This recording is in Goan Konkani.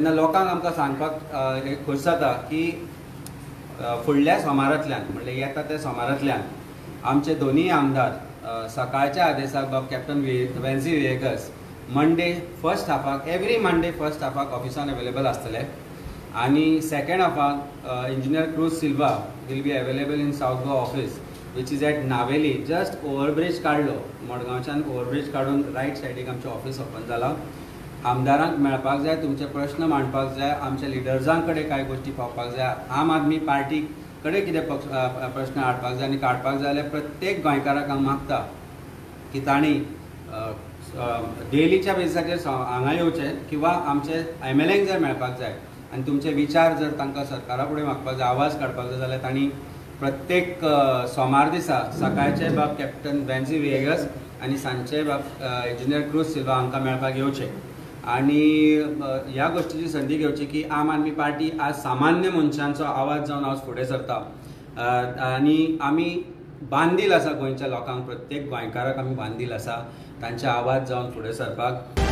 तेन्ना लोकांक आमकां सांगपाक एक खोस जाता की फुडल्या सोमारांतल्यान म्हणल्यार येता त्या सोमारांतल्यान आमचे दोनूय आमदार सकाळच्या आदेसाक बाब captain Venzy Viegas Monday first हाफाक, एवरी मंडे फर्स्ट हाफाक ऑफिसान अवेलेबल आसतले आनी सेकंड हाफाक Engineer Cruz Silva will be available in South Goa office, which is at Navelim. Just overbridge काडलो, मडगांवच्यान ओवरब्रिज काडून रायट सायडीक आमचें ऑफिस ओपन जालां. आमदारांक मेळपाक जाय, तुमचे प्रश्न मांडपाक जाय, आमच्या लिडर्सां कडेन कांय गोश्टी पावपाक जाय, आम आदमी पार्टी कडेन कितें प्रश्न हाडपाक जाय आनी काडपाक जाय जाल्यार प्रत्येक गोंयकाराक हांव मागता की तांणी डेलीच्या बेजिसाचेर हांगा येवचें किंवा आमचे एमएलएंक जर मेळपाक जाय आनी तुमचे विचार जर तांकां सरकारा फुडें मागपाक जाय, आवाज काडपाक जाय जाल्यार तांणी प्रत्येक सोमार दिसा सकाळचे बाब कॅप्टन वेन्झी व्हिएगस आनी सांजचे बाब इंजिनियर क्रूज सिल्वा हांकां मेळपाक येवचे आनी ह्या गोश्टीची संदी घेवची की आम आदमी पार्टी आज सामान्य मनशांचो आवाज जावन आज फुडें सरता आनी आमी बांदील आसा गोंयच्या लोकांक, प्रत्येक गोंयकाराक आमी बांदील आसा तांचे आवाज जावन फुडें सरपाक.